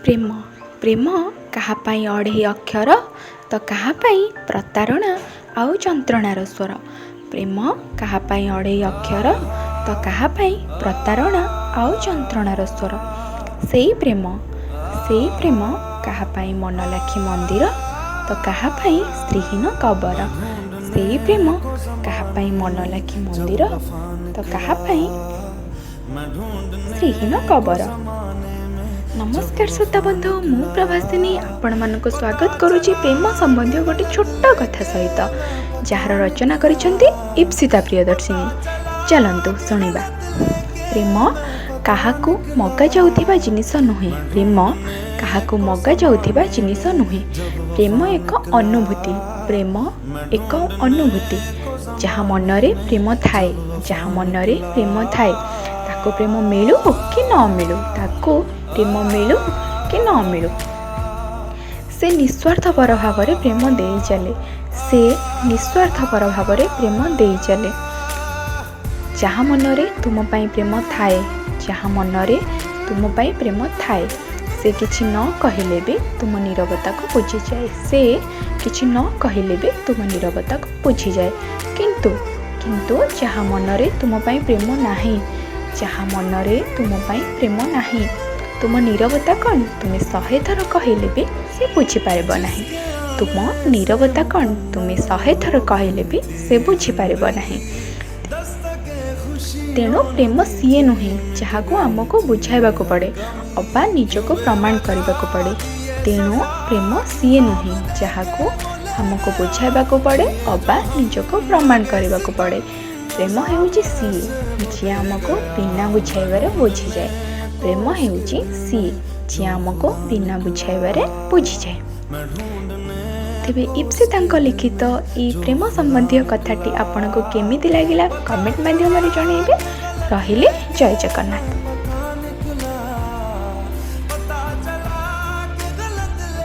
ପ୍ରେମ, ପ୍ରେମ କାହା ପାଇଁ ଅଢ଼େଇ ଅକ୍ଷର ତ କାହା ପାଇଁ ପ୍ରତାରଣା ଆଉ ଯନ୍ତ୍ରଣାର ସ୍ୱର। ପ୍ରେମ କାହା ପାଇଁ ଅଢ଼େଇ ଅକ୍ଷର ତ କାହା ପାଇଁ ପ୍ରତାରଣା ଆଉ ଯନ୍ତ୍ରଣାର ସ୍ୱର। ସେଇ ପ୍ରେମ, ସେଇ ପ୍ରେମ କାହା ପାଇଁ ମନଲାଖି ମନ୍ଦିର ତ କାହା ପାଇଁ ସ୍ତ୍ରୀହୀନ କବର। ସେଇ ପ୍ରେମ କାହା ପାଇଁ ମନଲାଖି ମନ୍ଦିର ତ କାହା ପାଇଁ ସ୍ତ୍ରୀହୀନ କବର। ନମସ୍କାର ଶ୍ରୋତା ବନ୍ଧୁ, ମୁଁ ପ୍ରଭାସିନୀ ଆପଣମାନଙ୍କୁ ସ୍ୱାଗତ କରୁଛି ପ୍ରେମ ସମ୍ବନ୍ଧୀୟ ଗୋଟେ ଛୋଟ କଥା ସହିତ, ଯାହାର ରଚନା କରିଛନ୍ତି ଇପ୍ସିତା ପ୍ରିୟଦର୍ଶିନୀ। ଚାଲନ୍ତୁ ଶୁଣିବା। ପ୍ରେମ କାହାକୁ ମଗାଯାଉଥିବା ଜିନିଷ ନୁହେଁ। ପ୍ରେମ କାହାକୁ ମଗାଯାଉଥିବା ଜିନିଷ ନୁହେଁ। ପ୍ରେମ ଏକ ଅନୁଭୂତି। ପ୍ରେମ ଏକ ଅନୁଭୂତି। ଯାହା ମନରେ ପ୍ରେମ ଥାଏ, ଯାହା ମନରେ ପ୍ରେମ ଥାଏ, ତାକୁ ପ୍ରେମ ମିଳୁ କି ନ ମିଳୁ, ତାକୁ ପ୍ରେମ ମିଳୁ କି ନ ମିଳୁ, ସେ ନିସ୍ୱାର୍ଥପର ଭାବରେ ପ୍ରେମ ଦେଇ ଚାଲେ। ସେ ନିସ୍ୱାର୍ଥପର ଭାବରେ ପ୍ରେମ ଦେଇ ଚାଲେ। ଯାହା ମନରେ ତୁମ ପାଇଁ ପ୍ରେମ ଥାଏ, ଯାହା ମନରେ ତୁମ ପାଇଁ ପ୍ରେମ ଥାଏ, ସେ କିଛି ନ କହିଲେ ବି ତୁମ ନୀରବତାକୁ ବୁଝିଯାଏ। ସେ କିଛି ନ କହିଲେ ବି ତୁମ ନୀରବତାକୁ ବୁଝିଯାଏ। କିନ୍ତୁ ଯାହା ମନରେ ତୁମ ପାଇଁ ପ୍ରେମ ନାହିଁ, ଯାହା ମନରେ ତୁମ ପାଇଁ ପ୍ରେମ ନାହିଁ, ତୁମ ନୀରବତା କ'ଣ ତୁମେ 100 ଥର କହିଲେ ବି ସେ ବୁଝିପାରିବ ନାହିଁ। ତୁମ ନୀରବତା କ'ଣ ତୁମେ 100 ଥର କହିଲେ ବି ସେ ବୁଝିପାରିବ ନାହିଁ। ତେଣୁ ପ୍ରେମ ସିଏ ନୁହେଁ ଯାହାକୁ ଆମକୁ ବୁଝାଇବାକୁ ପଡ଼େ ଅବା ନିଜକୁ ପ୍ରମାଣ କରିବାକୁ ପଡ଼େ। ତେଣୁ ପ୍ରେମ ସିଏ ନୁହେଁ ଯାହାକୁ ଆମକୁ ବୁଝାଇବାକୁ ପଡ଼େ ଅବା ନିଜକୁ ପ୍ରମାଣ କରିବାକୁ ପଡ଼େ। ପ୍ରେମ ହେଉଛି ସିଏ ଯିଏ ଆମକୁ ବିନା ବୁଝାଇବାରେ ବୁଝିଯାଏ। ପ୍ରେମ ହେଉଛି ସିଏ ଯିଏ ଆମକୁ ବିନା ବୁଝାଇବାରେ ବୁଝିଯାଏ। ତେବେ ଇପ୍ସିତାଙ୍କ ଲିଖିତ ଏଇ ପ୍ରେମ ସମ୍ବନ୍ଧୀୟ କଥାଟି ଆପଣଙ୍କୁ କେମିତି ଲାଗିଲା କମେଣ୍ଟ ମାଧ୍ୟମରେ ଜଣାଇବେ। ରହିଲି, ଜୟ ଜଗନ୍ନାଥ।